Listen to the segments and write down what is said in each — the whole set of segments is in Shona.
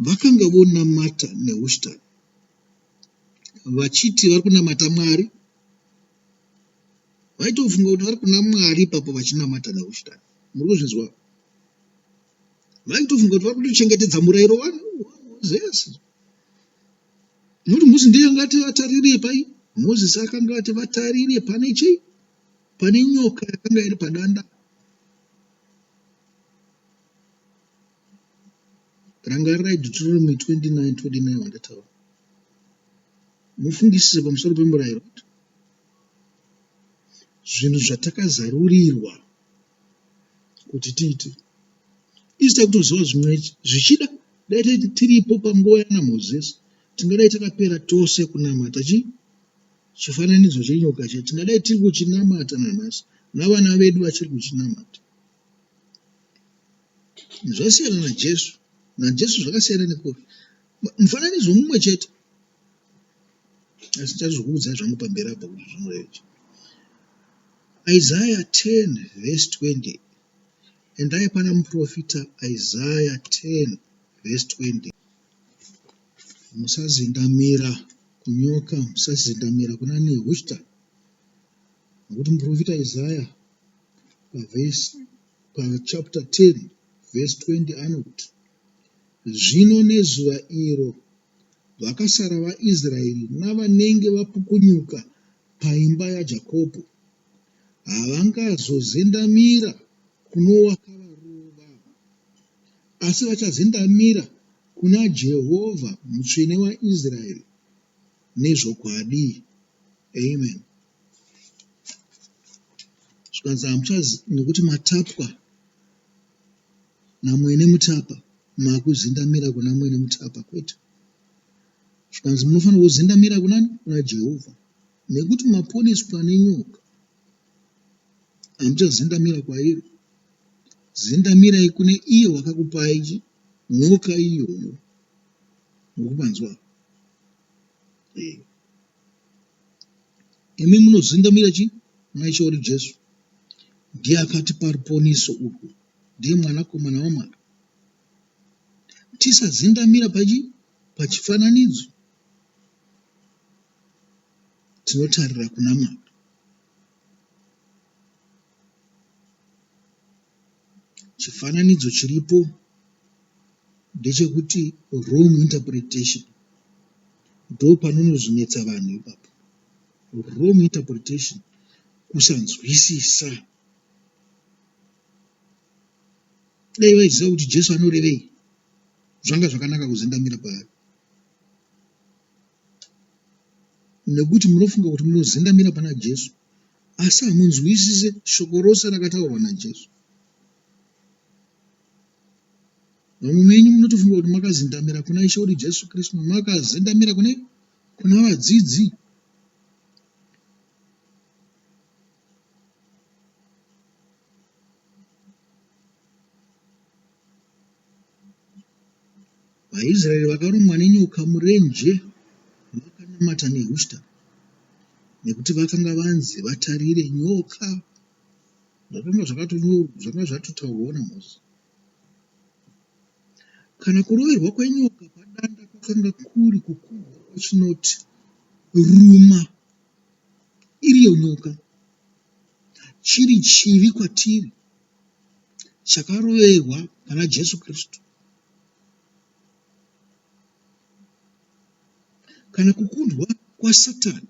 Vakanga vonamata Nehushtan vachiti vari kunamata Mwari. Vaitofunga kuti vari kuna Mwari ipapo vachinamata Nehushtan. Muri kuzvinzwa? Vaitofunga kuti vari kutochengetedza murayiro waMozisi. Nokuti Mozisi ndiye anga ati vatarire pai? Mozisi akanga ati vatarire pane chii? Pane nyoka yakanga iri padanda. Rangarirai Deuteronomy 29 29 wandataura. Mufungisise pamusoro pemurayiro. Zvinhu zvatakazarurirwa kuti tiite. Isu takutoziva zvimwe zvichida dai tiripo panguva yana Mozisi tingadai takapera tose kunamata chi chifananidzo chenyoka che tingadai tiri kuchinamata nanhasi navana vedu vachiri kuchinamata. Zvasiyana naJesu. NaJesu zvakasiyana nekupi? Mufananidzo mumwe chete. Asi ndichazokuudzai zvangu pamberi apa kuti zvinorevei. Isaiah 10 verse 20. Endai pana muprofita Isaiah 10 verse 20. Musazendamira kunyoka, musazendamira kuna Nehushta. Nokuti muprofita Isaiah pavhesi pachapter 10 verse 20 anoti, Zvino nezuva iro vakasara vaIsraeri navanenge vapukunyuka paimba yaJakobho havangazozendamira kuno wakavarova, asi vachazendamira kuna Jehovha Mutsvene waIsraeri nezvokwadi. Amen. Zvikanzi hamuchazi nekuti matapwa namwene mutapa makuzendamira kuna mwene mutapa kwete. Zvikanzi munofanira kuzendamira kunani? Kuna Jehovha. Nekuti maponeswa nenyoka hamuchazendamira kwairi. Zendamirai kune iye wakakupai nyoka iyoyo. Muri kupanzwa? Eh. Imi munozendamira chii? Kuna Ishe wedu Jesu. Ndiye akatipa ruponiso urwu. Ndiye mwanakomana waMwari. Tisazendamira pachi pachifananidzo. Tinotarira kuna Mwari. Chifananidzo chiripo ndechekuti wrong interpretation ndopanonozonetsa vanhu ipapo. Wrong interpretation kusanzwisisa. Dai vaiziva kuti Jesu anorevei zvanga zvakanaka kuzendamira paari. Nekuti munofunga kuti munozendamira pana Jesu asi hamunzwisise shoko rose rakataurwa naJesu. Vamwe venyu munotofunga kuti makazendamira kuna Ishe wedu Jesu Kristu, makazendamira kune kuna vadzidzi. VaIsraeri vakarumwa nenyoka murenje vakanamata Nehushta nekuti vakanga vanzi vatarire nyoka. Zvakanga zvakanga zvatotaurwawo naMozisi. Kana kuroverwa kwenyoka padanda kwakanga kuri kukundwa kwechinoti ruma iriyo nyoka, chiri chivi kwatiri chakaroverwa pana Jesu Kristu. Kana kukundwa kwaSatani.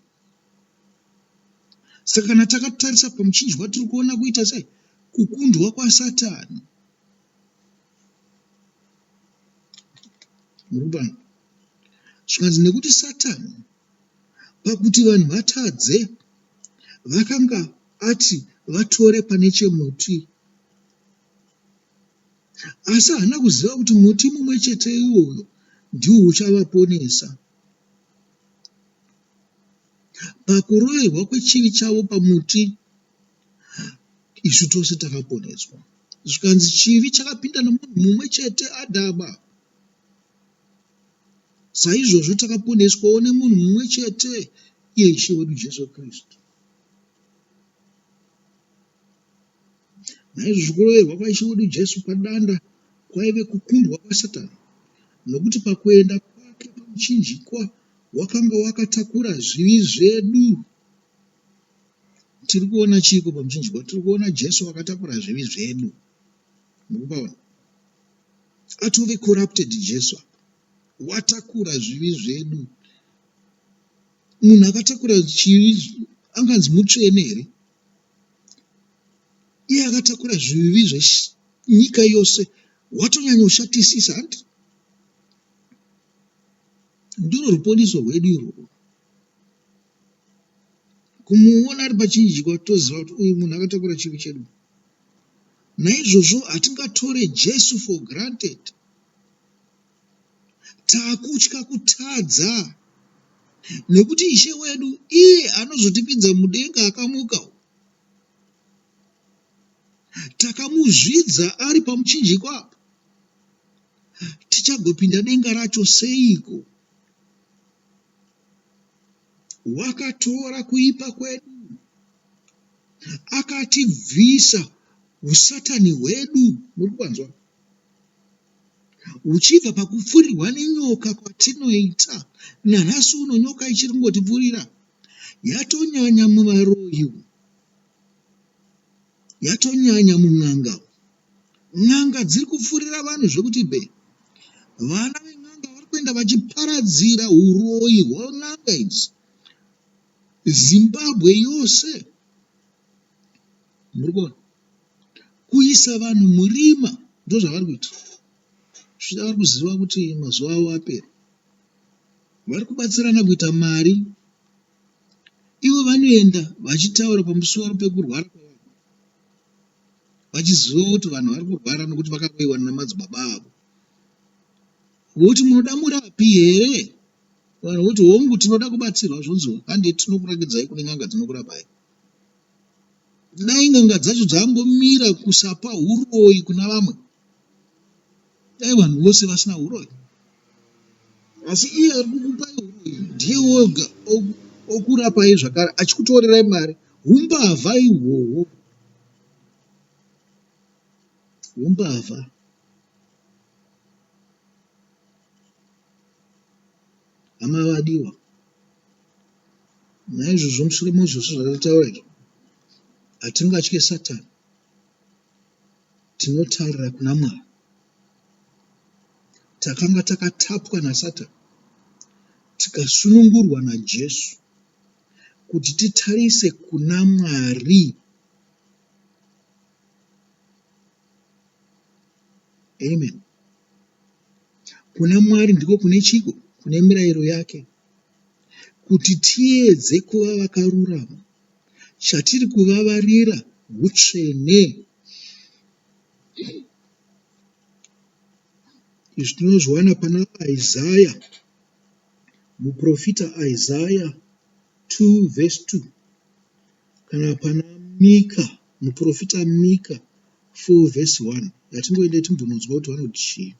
Saka kana takatarisa pamuchinjikwa tiri kuona kuita sei? Kukundwa kwaSatani. Muri kupano? Zvikanzi nekuti Satani pakuti vanhu vatadze vakanga ati vatore pane chemuti Asi haana kuziva kuti muti mumwe chete iwoyo ndiwo uchavaponesa. Pakuroverwa kwechivi chavo pamuti, isu tose takaponeswa. Zvikanzi chivi chakapinda nomunhu mumwe chete, Adhama. Saizvozvo takaponeswawo nemunhu mumwe chete, iye Ishe wedu Jesu Kristu. Naizvozvo kuroverwa kwaIshe wedu Jesu padanda Kwaive kukundwa kwaSatani, nokuti pakuenda kwake pamuchinjikwa wakanga wakatakura zvivi zvedu. Tiri kuona chiiko pamuchinjikwa? Tiri kuona Jesu akatakura zvivi zvedu. Mukupaona? Atove corrupted Jesu apa. Watakura zvivi zvedu. Munhu akatakura chivi anganzi mutsvene here? Iye akatakura zvivi zvenyika yose watonyanyoshatisisa hanti? Ndiro ruponiso rwedu irworwo. Kumuona ari pachinjikwa toziva kuti uyu munhu akatakura chivi chedu. Naizvozvo hatingatore Jesu for granted. Takutya kutadza nekuti Ishe wedu iye anozotipinza mudenga akamuka. Takamuzvidza ari pamuchinjikwa apa. Tichagopinda denga racho seiko? Wakatora kuipa kwedu akatibvisa usatani hwedu. Muri kupanzwa? Uchibva pakupfurirwa nenyoka kwatinoita nanhasi uno nyoka ichiri kungotipfurira. Yatonyanya muvaroyi umu. Yatonyanya mun'anga umu. N'anga dziri kupfurira vanhu zvekuti bhe. Vana ven'anga vari kuenda vachiparadzira huroyi hwen'anga idzi. Zimbabwe yose. Muri kuona? Kuisa vanhu murima ndozvavari kuita. Zvichida vari kuziva kuti mazuva avo apera. Vari kubatsirana kuita mari. Ivo vanoenda vachitaura pamusoro pekurwara kwavanhu. Vachiziva kuti vanhu vari kurwara nokuti vakaroiwa namadzibaba avo. Voti munoda murapi here? Vanhu voti hongu tinoda kubatsirwa zvonzi hande tinokurakidzai kune n'anga dzinokurapai. Dai n'anga dzacho dzangomira kusapa huroyi kuna vamwe. Dai vanhu vose vasina huroyi. Asi iye ari kukupai huroyi ndiye woga okurapai zvakare achikutorerai mari. Humbavha ihwohwo. Humbavha. Hama vadiwa. Naizvozvo mushure mezvose zvatataura izvi, hatingatye Satani. Tinotarira kuna Mwari. Takanga takatapwa naSatani tikasunungurwa naJesu kuti titarise kuna Mwari. Amen. Kuna Mwari ndiko kune chiko? Kune mirayiro yake. Kuti tiedze kuva vakarurama, chatiri kuvavarira hutsvene. Izvi tinozviwana pana Isaya, muprofita Isaya 2 vhesi 2 kana pana Mika, muprofita Mika 4 vhesi 1. Ngatingoendei timbononzwa kuti vanoti chii.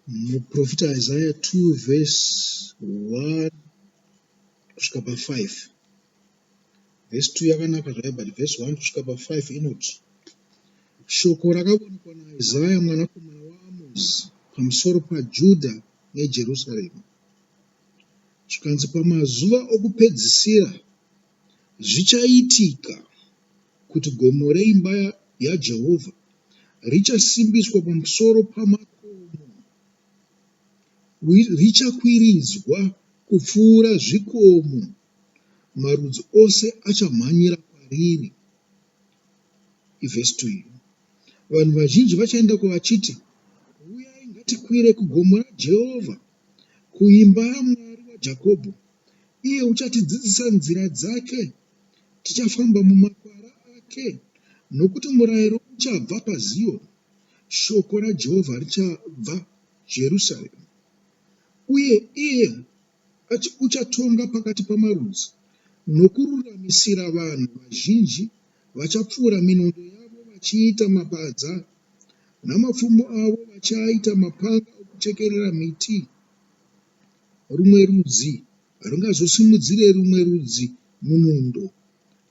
Muprofita Isaya 2 vhesi 1 kusvika pa5. Vhesi 2 yakanaka zvayo but vhesi 1 kusvika pa5 inoti shoko rakavonekwa naIsaya mwanakomana waAmozi pamusoro paJudha neJerusarema. Zvikanzi pamazuva okupedzisira zvichaitika kuti gomo reimba yaJehovha richasimbiswa pamusoro pamakomo, richakwiridzwa kupfuura zvikomo, marudzi ose achamhanyira kwariri. Ivhesi 2 iyo. Vanhu vazhinji vachaendako vachiti, Uyai, ngatikwire kugomo raJehovha, kuimba yaMwari waJakobho. Iye uchatidzidzisa nzira dzake, tichafamba mumakwara ake. Nokuti murayiro uchabva paZiyoni, shoko raJehovha richabva Jerusarema. Uye iye uchatonga pakati pamarudzi, nokururamisira vanhu vazhinji, vachapfura minondo yavo vachiita mapadza, namapfumo avo vachiaita mapanga okuchekerera miti. Rumwe rudzi harungazosimudzire rumwe rudzi munondo,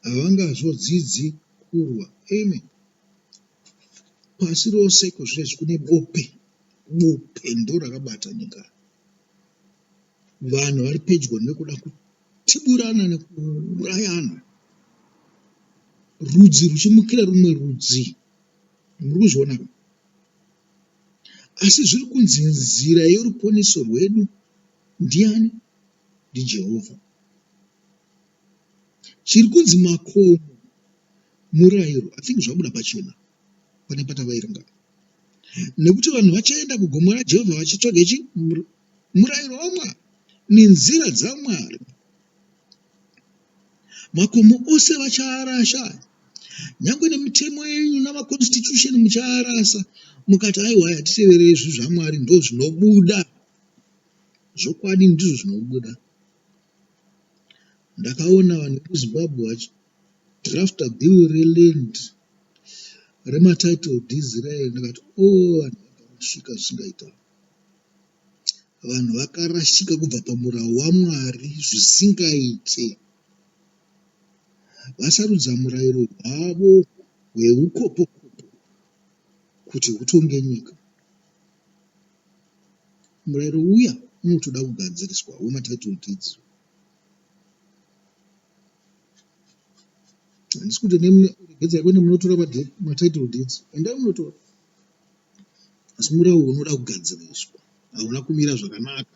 havangazodzidzi kurwa. Amen. Pasi rose iko zvinezvi kune bope. Bope ndorakabata nyika. Vanhu vari pedyo nekuda kutiburana nekuurayana. Rudzi ruchimukira rumwe rudzi. Muri kuzviona? Asi zviri kunzi nzira yoruponeso rwedu ndiani? NdiJehovha. Chiri kunzi makomo murayiro. I think zvabuda pachena pane patavaerenga. Nekuti vanhu vachaenda kugomo raJehovha vachitsvaga chi murayiro waMwari nenzira dzaMwari. Makomo ose vachaarasha, nyangwe nemitemo yenyu namaconstitution muchaarasa, mukati aiwa hatiteverere zvinhu zvaMwari ndozvinobuda. Zvokwadi ndizvo zvinobuda. Ndakaona vanhu vekuZimbabwe vachidrafta bill reland rematitle deeds riya ndikati oh vanhu vakarashika zvisingaita. Vanhu vakarashika kubva pamurawo waMwari zvisingaite. Vasarudza murayiro hwavo hweukopokopo kuti hutonge nyika. Murayiro uya unotoda kugadziriswa wematitle deeds. Handisi kuti regedzai kwene munotora matitle deeds, endai munotora. Asi murawo unoda kugadziriswa, hauna kumira zvakanaka.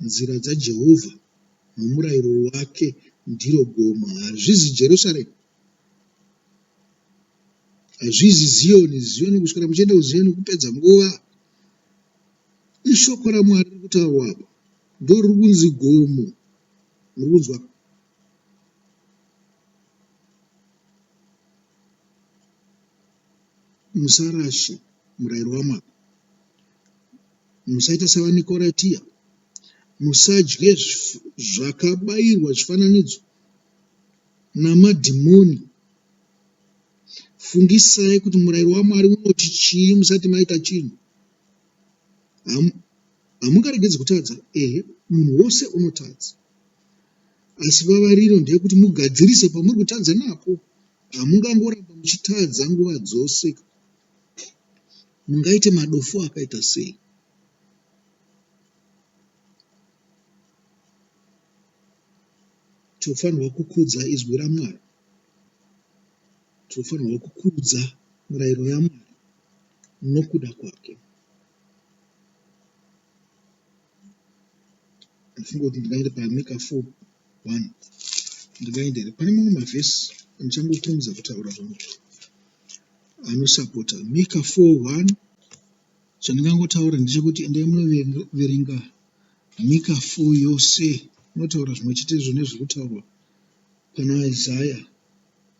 Nzira dzaJehovha nomurayiro wake ndiro gomo, hazvizi Jerusarema, hazvizi Ziyoni. Ziyoni kuswera muchienda kuZiyoni kupedza nguva. Ishoko raMwari riri kutaurwa apa, ndoriri kunzi gomo. Muri kunzwa? Musarashe murayiro waMwari. Musaita savaNikoratia. Musadye zvakabayirwa zvifananidzo namadhimoni. Fungisai kuti murayiro waMwari unoti chii musati maita chinhu. Hamungaregedzi kutadza. Ehe, munhu wose unotadza. Asi vavariro ndeyekuti mugadzirise pamuri kutadza napo. Hamungangoramba muchitadza nguva dzose. Mungaite madofo akaita sei? Tinofanirwa kukudza izwi raMwari. Tinofanirwa kukudza mirayiro yaMwari nokuda kwake. Ndafunga kuti ndingaende paMika 4 1 ndingaende here pane mamwe mavhesi andichangokurumidza kutaura zvangu anosapota Mika 4 1 chandingangotaura ndechekuti endai munoverenga Mika 4 yose inotaura zvimwe chetezvo nezviri kutaurwa pana Isaya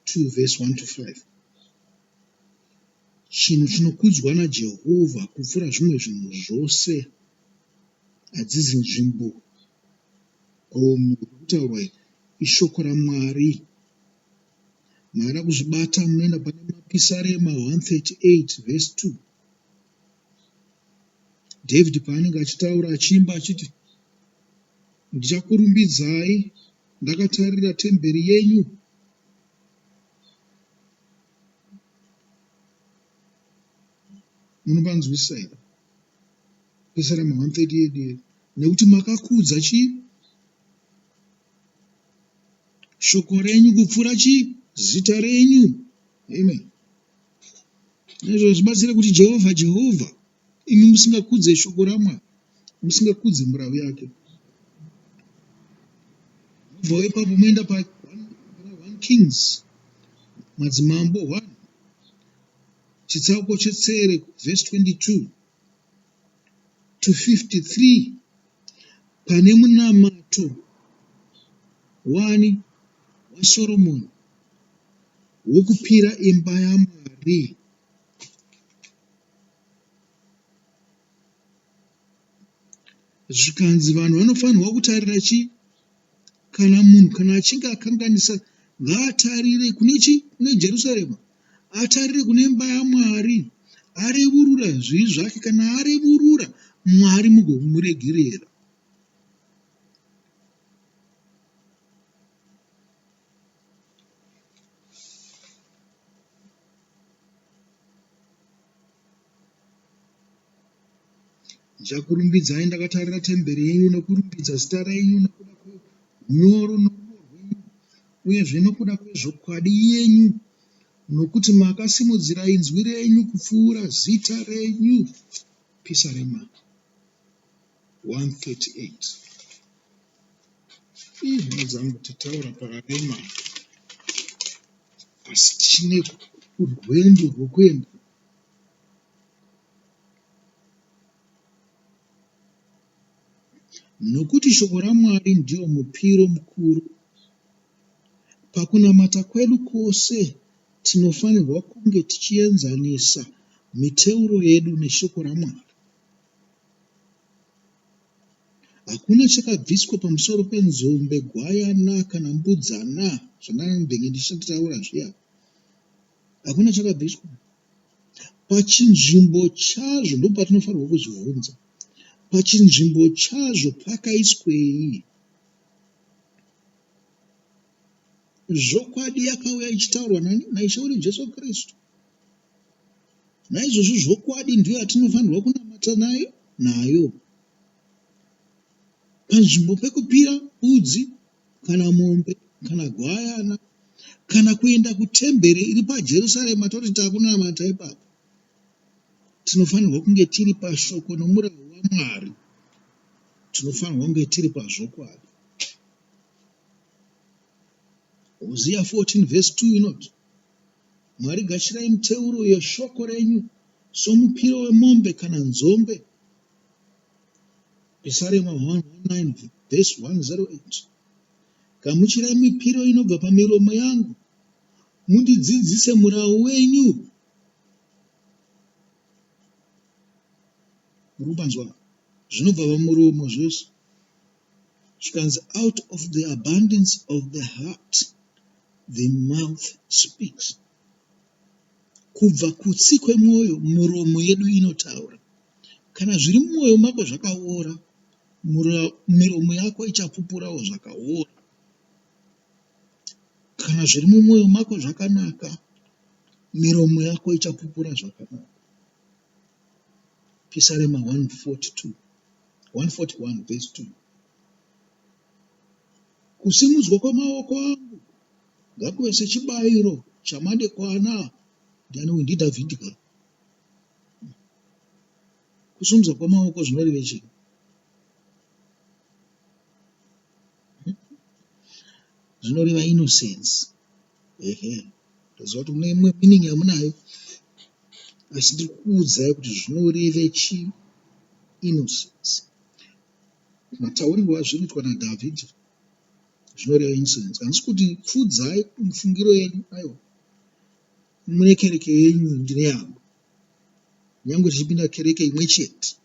2 vhesi 1 to 5 chinhu chinokudzwa naJehovha kupfuura zvimwe zvinhu zvose hadzizi nzvimbo gomo riri kutaurwa iri ishoko raMwari. Makada kuzvibata munoenda pane Mapisarema 138 vhesi 2. David paanenge achitaura achiimba achiti ndichakurumbidzai ndakatarira temberi yenyu. Munopanzwisisa here? Pisarema 138 nekuti makakudza chii? Shoko renyu kupfuura chii? Zita renyu. Amen. Izvo zvibatsire kuti Jehovha, Jehovha, imi musingakudze shoko raMwari, musingakudze murau yake. Mubvawo ipapo moenda pa 1 Kings, madzimambo 1, chitsauko chetsere, verse 22 to 53 pane munamato wani waSoromoni wokupira imba yaMwari. Zvikanzi vanhu vanofanirwa kutarira chii? Kana munhu kana achinge akanganisa ngaatarire kune chii? Kune Jerusarema. Atarire kune imba yaMwari arevurura zvivi zvake. Kana arevurura Mwari mugomuregerera. Ndichakurumbidzai ndakatarira temberi yenyu nokurumbidza zita renyu nokuda kweunyoro norudo rwenyu uyezve nokuda kwezvokwadi yenyu nokuti makasimudzira inzwi renyu kupfuura zita renyu. Pisarema 138. Ii hama dzangu tataura pakarema asi tichine rwendo rwokuenda. Nokuti shoko raMwari ndiwo mupiro mukuru. Pakunamata kwedu kwose tinofanirwa kunge tichienzanisa miteuro yedu neshoko raMwari. Hakuna chakabviswa pamusoro penzombe, gwayana kana mbudzana zvandambenge ndichitaura zviya. Hakuna chakabviswa. Pachinzvimbo chazvo ndopatinofanirwa kuzvibvunza. Pachinzvimbo chazvo pakaiswei? Zvokwadi yakauya ichitaurwa nani? NaIshe wedu Jesu Kristu. Naizvozvo zvokwadi ndiyo yatinofanirwa kunamata nayo nayo. Panzvimbo pekupira mbudzi kana mombe kana gwayana kana kuenda kutemberi iri paJerusarema toti takunamata ipapo, tinofanirwa kunge tiri pashoko nomurau waMwari. Tinofanirwa kunge tiri pazvokwadi. Hosea 14 verse 2 inoti, Mwari gashirai miteuro yeshoko renyu somupiro wemombe kana nzombe. Pisarema 119 verse 108. Gamuchirai mipiro inobva pamiromo yangu, mundidzidzise murau wenyu. Muri kupanzwa? Zvinobva pamuromo zvose. Zvikanzi out of the abundance of the heart the mouth speaks. Kubva kutsi kwemwoyo muromo yedu inotaura. Kana zviri mumwoyo mako zvakaora, miromo yako ichapupurawo zvakaora. Kana zviri mumwoyo mako zvakanaka, miromo yako ichapupura zvakanaka. Pisarema 142, 141 verse 2. Kusimudzwa kwamaoko angu ngakuve sechibayiro chamadekwana. Ndiani uyu? NdiDhavhidhi ka? Kusimudzwa kwamaoko zvinoreve chii? Zvinoreva innocence. Ehe, ndoziva kuti mune imwe meaning yamunayo, asi ndiri kukuudzai kuti zvinoreve chii innocence. Mataurirwo azviri kuitwa naDhavhidhi zvinoreva innocence. Handisi kuti pfuudzai mifungiro yenyu, aiwa. Mune kereke yenyu ndine yangu. Nyangwe tichipinda kereke imwe chete.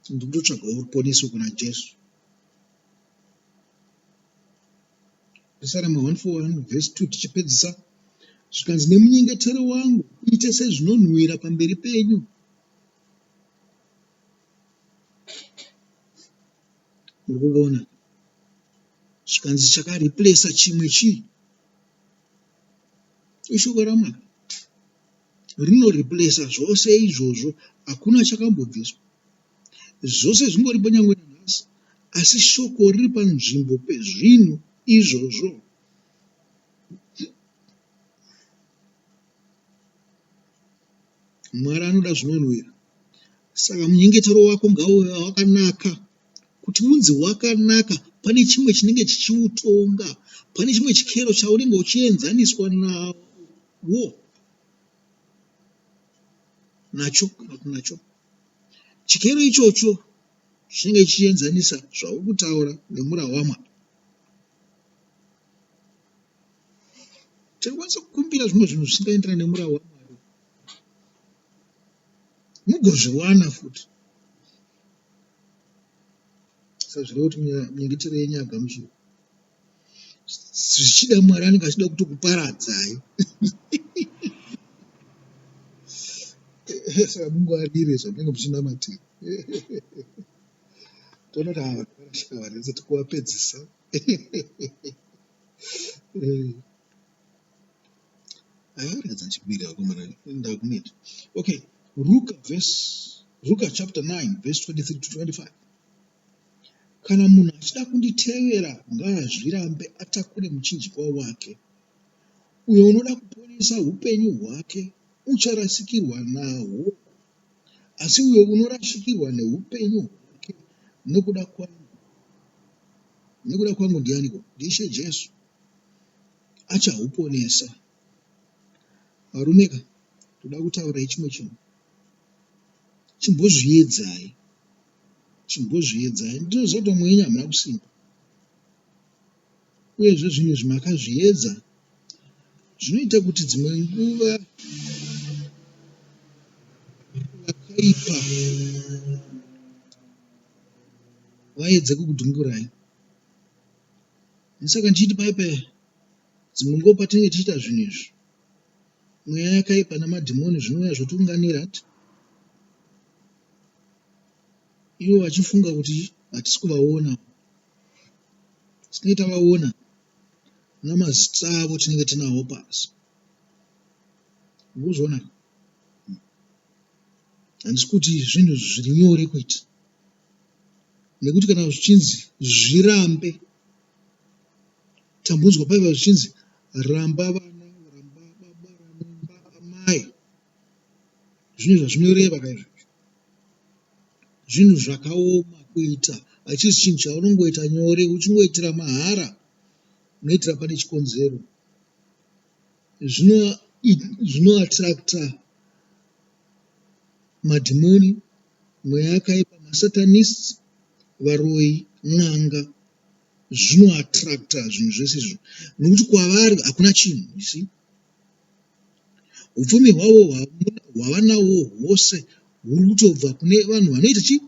Ndinototsvagawo ruponeso kuna Jesu. Pisarema 141 vhesi 2 tichipedzisa zvikanzi nemunyengetero wangu uite sezvinonhuwira pamberi penyu. Muri kuona zvikanzi chakareplacer chimwe chii? Ishoko raMwari rinoreplacer zvose izvozvo, hakuna chakambobviswa. Zvose zvingoripo nyangwe nanhasi, asi shoko riri panzvimbo pezvinhu izvozvo. Mwari anoda zvinonhuwira. Saka munyengetero wako ngauve wakanaka. Kuti unzi wakanaka, pane chimwe chinenge chichiutonga, pane chimwe chikero chaunenge uchienzaniswa nawo, nacho kana kuti nacho. Chikero ichocho chinenge chichienzanisa zvauri kutaura nemurau waMwari. Tinokwanisa kukumbira zvimwe zvinhu zvisingaenderani nemurau waMwari mugozviwana futi. Saka zvireva kuti minyengetero yenyu yagamuchirwa. Zvichida Mwari anenge achida kutokuparadzai. Saka mungwarire zvamunenge muchinamatira. Toona kuti ava vanhu vakarashika vanhu tikuvapedzisa. Aiwa, ndichibira vakomana, ndakuneta. Okay, Ruka verse Ruka chapter 9 verse 23 to 25. Kana munhu achida kunditevera ngaazvirambe atakure muchinjikwa wake. Uyo unoda kuponesa upenyu hwake ucharasikirwa nahwo, asi uyo unorashikirwa neupenyu hwake nokuda kwangu, nekuda kwangu ndianiko? NdiIshe Jesu achahuponesa. Varumeka, toda kutaurai chimwe chinhu. Chimbozviedzai, chimbozviedzai. Ndinoziva kuti vamwe venyu hamuna kusimba, uyezve zvinhu izvi makazviedza zvinoita kuti dzimwe nguva vakaipa vaedze kukudhumburai. Saka ndichiti paye paye dzimwe nguva patinenge tichiita zvinhu izvi, mweya yakaipa namadhimoni zvinouya zvotiunganira ivo vachifunga kuti hatisi kuvaona. Tinenge tavaona namazita avo tinenge tinawo pasi. Mukuzviona? Handisi kuti zvinhu zviri nyore kuita nekuti kana zvichinzi zvirambe tambunzwa paiva zvichinzi ramba vana ramba baba ramba amai zvine zvazvinoreva ka izvozvo zvinhu zvakaoma kuita hachisi chinhu chaunongoita nyore uchingoitira mahara unoitira pane chikonzero zvinoattracta madhimoni mweya yakaipa masatanists varoyi n'anga zvinoattracta zvinhu zvese izvo nokuti kwavari hakuna chinhu you see Hupfumi hwavo hwavanahwo hwose huri kutobva kune vanhu vanoita chii?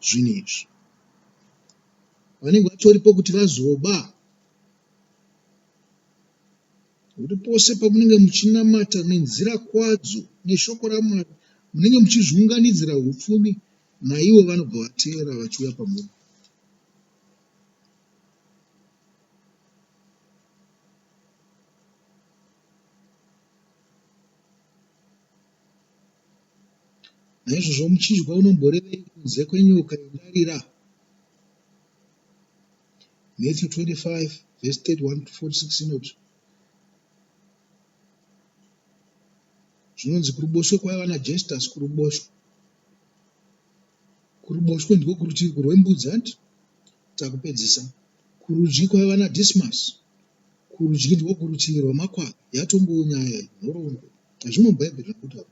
Zvinhu izvi. Vanenge vatoripo kuti vazoba. Nokuti pose pamunenge muchinamata nenzira kwadzo neshoko raMwari, munenge muchizviunganidzira hupfumi, naivo vanobva vateera vachiuya pamuri. Naizvozvo muchinjikwa unomborevei kunze kwenyoka yendarira? Matthew 25 verse 31 to 46 inoti zvinonzi kuruboshwe kwaiva naJestus kuruboshwe. Kuruboshwe ndiko kurutivi rwembudzi hanti? Takupedzisa. Kurudyi kwaiva naDismas. Kurudyi ndiko kurutivi rwamakwai. Yatongoo nyaya iyi, nhoroondo. Hazvimo muBhaibheri zvandikutaura.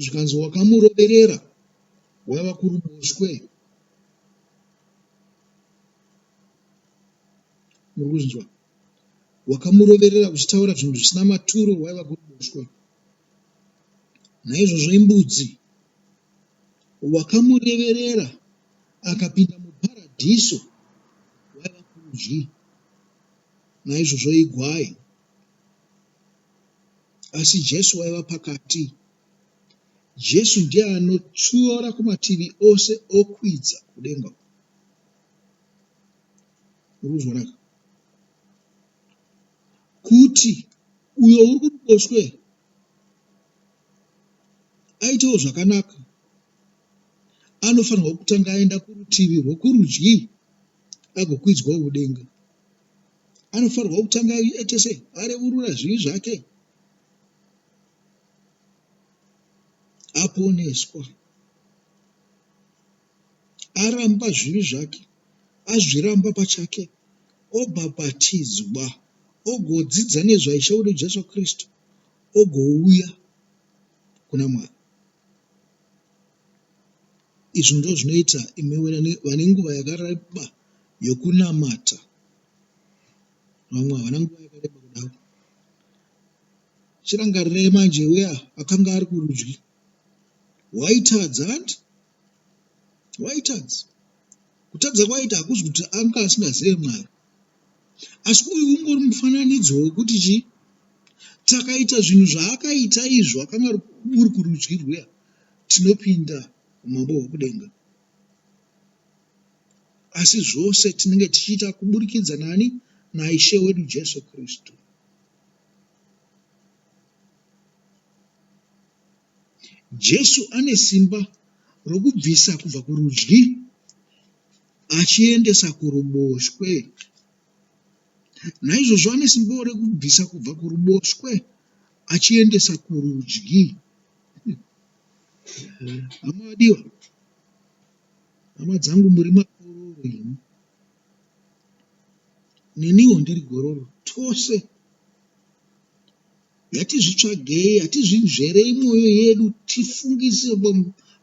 Zvikanzi wakamuroverera waiva kuruboshwe. Muri kuzvinzwa? Wakamuroverera uchitaura zvinhu zvisina maturo waiva kuruboshwe. Naizvozvo imbudzi wakamureverera akapinda muparadhiso waiva kurudyi. Naizvozvo igwai. Asi Jesu waiva pakati. Jesu ndiye anotyora kumativi ose okwidza kudenga. Muri kuzvionaka? Kuti uyo uri kuruboshwe aitewo zvakanaka anofanirwa kutanga aenda kurutivi rwokurudyi agokwidzwawo kudenga. Anofanirwa kutanga aite sei? Areurura zvivi zvake aponeswa. Aramba zvivi zvake, azviramba pachake, obhabhatidzwa, ogodzidza nezvaIshe wedu Jesu Kristu, ogouya kuna Mwari. Izvi ndozvinoita imi vane nguva yakareba yokunamata. Vamwe havana nguva yakareba kudaro. Chirangarirai manje uya akanga ari kurudyi. Waitadza hanti? Waitadza. Kutadza kwaita hakuzi kuti anga asingazive Mwari. Asi uyu ungori mufananidzo wekuti chii? Takaita zvinhu zvaakaita izvo akanga uri kurudyi rwuya tinopinda umambo hwekudenga. Asi zvose tinenge tichiita kuburikidza nani? NaIshe wedu Jesu Kristu. Jesu ane simba rokubvisa kubva kurudyi achiendesa kuruboshwe. Naizvozvo ane simbawo rekubvisa kubva kuruboshwe achiendesa kurudyi. Hama vadiwa, hama dzangu muri makororo imi. Neniwo ndiri gororo. Tose Ngatizvitsvagei, hatizvinzverei mwoyo yedu tifungise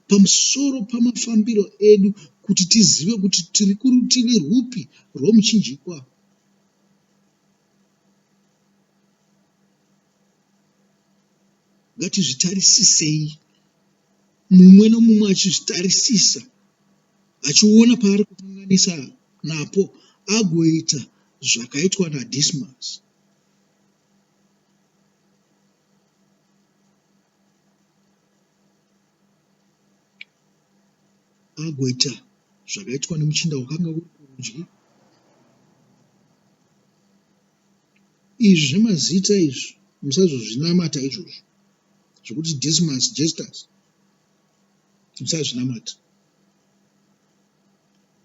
pamusoro pamafambiro edu kuti tizive kuti tiri kurutivi rwupi rwomuchinjikwa. Ngatizvitarisisei, mumwe nomumwe achizvitarisisa, achiona paari kukanganisa napo agoita zvakaitwa naDismas. Agoita zvakaitwa nemuchinda wakanga uri kurudyi. Izvi zvemazita izvi musazozvinamata izvozvo zvekuti Dismas, Justus musazvinamata.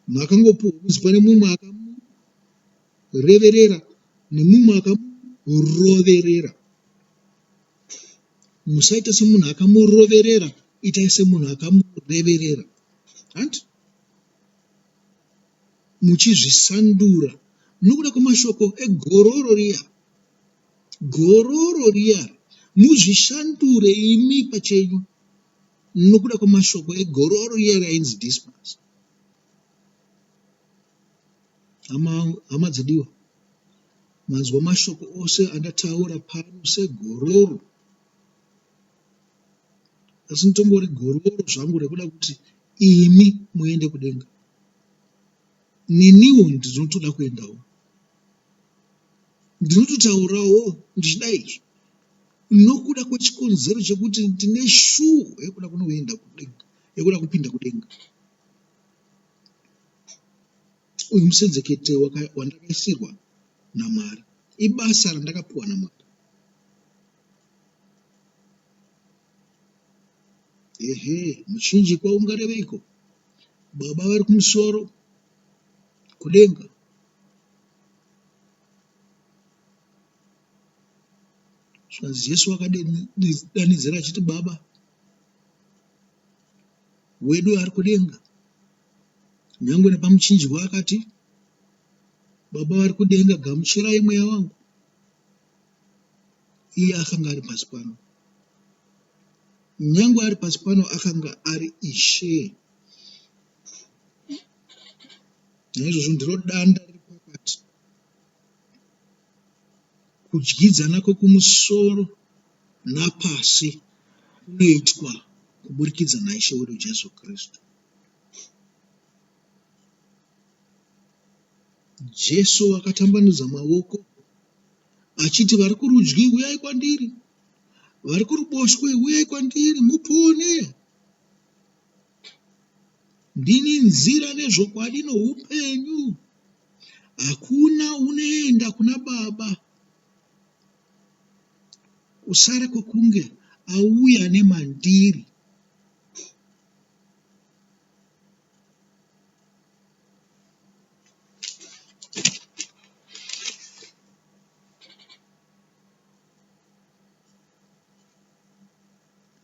Makangopuhwa kuzi pane mumwe akamureverera nemumwe akamuroverera. Musaita semunhu akamuroverera, itai semunhu akamureverera. Hanti? Muchizvisandura nokuda kwemashoko egororo riya. Gororo riya muzvishandure imi pachenyu nokuda kwemashoko egororo riya rainzi Dismas. Hama, hama dzadiwa, manzwa mashoko ose andataura pano segororo. Asi nditongori gororo zvangu rekuda kuti imi muende kudenga. Neniwo ndinotoda kuendawo. Ndinototaurawo ndichida izvi nokuda kwechikonzero chekuti ndine shuwo yekuda kunoenda kudenga, yekuda kupinda kudenga. Uyu musenzekete wandakaisirwa naMwari. Ibasa randakapiwa naMwari. Ehe, muchinjikwa ungareveiko? Baba vari kumusoro, kudenga. Zvikanzi Jesu akadanidzira achiti, Baba wedu ari kudenga. Nyangwe nepamuchinjikwa akati, Baba vari kudenga gamuchirai mweya wangu. Iye akanga ari pasi pano. Nyangwe ari pasi pano akanga ari Ishe. Naizvozvo ndiro danda riri pakati. Kudyidzana kwekumusoro napasi kunoitwa kuburikidza naIshe wedu Jesu Kristu. Jesu akatambanudza maoko achiti, Vari kurudyi uyai kwandiri, vari kuruboshwe uyai kwandiri mupone. Ndini nzira nezvokwadi noupenyu. Hakuna unoenda kuna Baba kusara kwekunge auya nemandiri.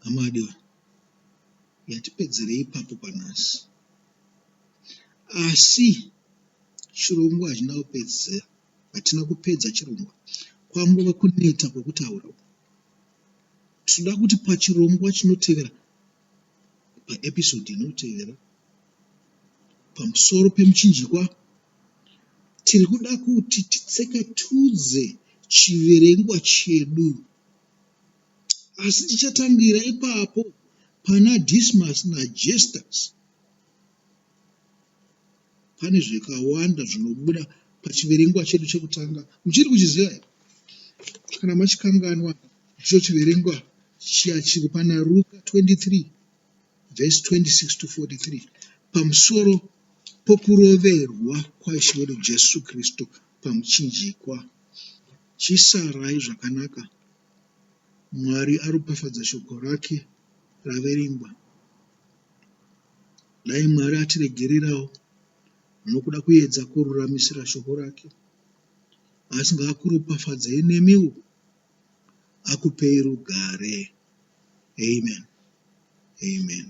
Hama adiwa, yatipedzerei ipapo panhasi. Asi chirongwa hachina kupedzera, hatina kupedza chirongwa. Kwangova kuneta kwekutaura. Tinoda kuti pachirongwa chinotevera Paepisode inotevera, pamusoro pemuchinjikwa, tiri kuda kuti titseketudze chiverengwa chedu. Asi tichatangira ipapo pana Dismas naJustus. Pane zvakawanda zvinobuda pachiverengwa chedu chekutanga. Muchiri kuchiziva here? Kana machikanganwa, ndicho chiverengwa chiya chiri pana Ruka 23 vhesi 26 to 43 pamusoro pokuroverwa kwaIshe wedu Jesu Kristu pamuchinjikwa. Chisarai zvakanaka. Mwari aropafadza shoko rake raverengwa. Dai Mwari atiregererawo nokuda kuedza kururamisira shoko rake. Asi ngaakuropafadzei nemiwo akupei rugare. Amen. Amen.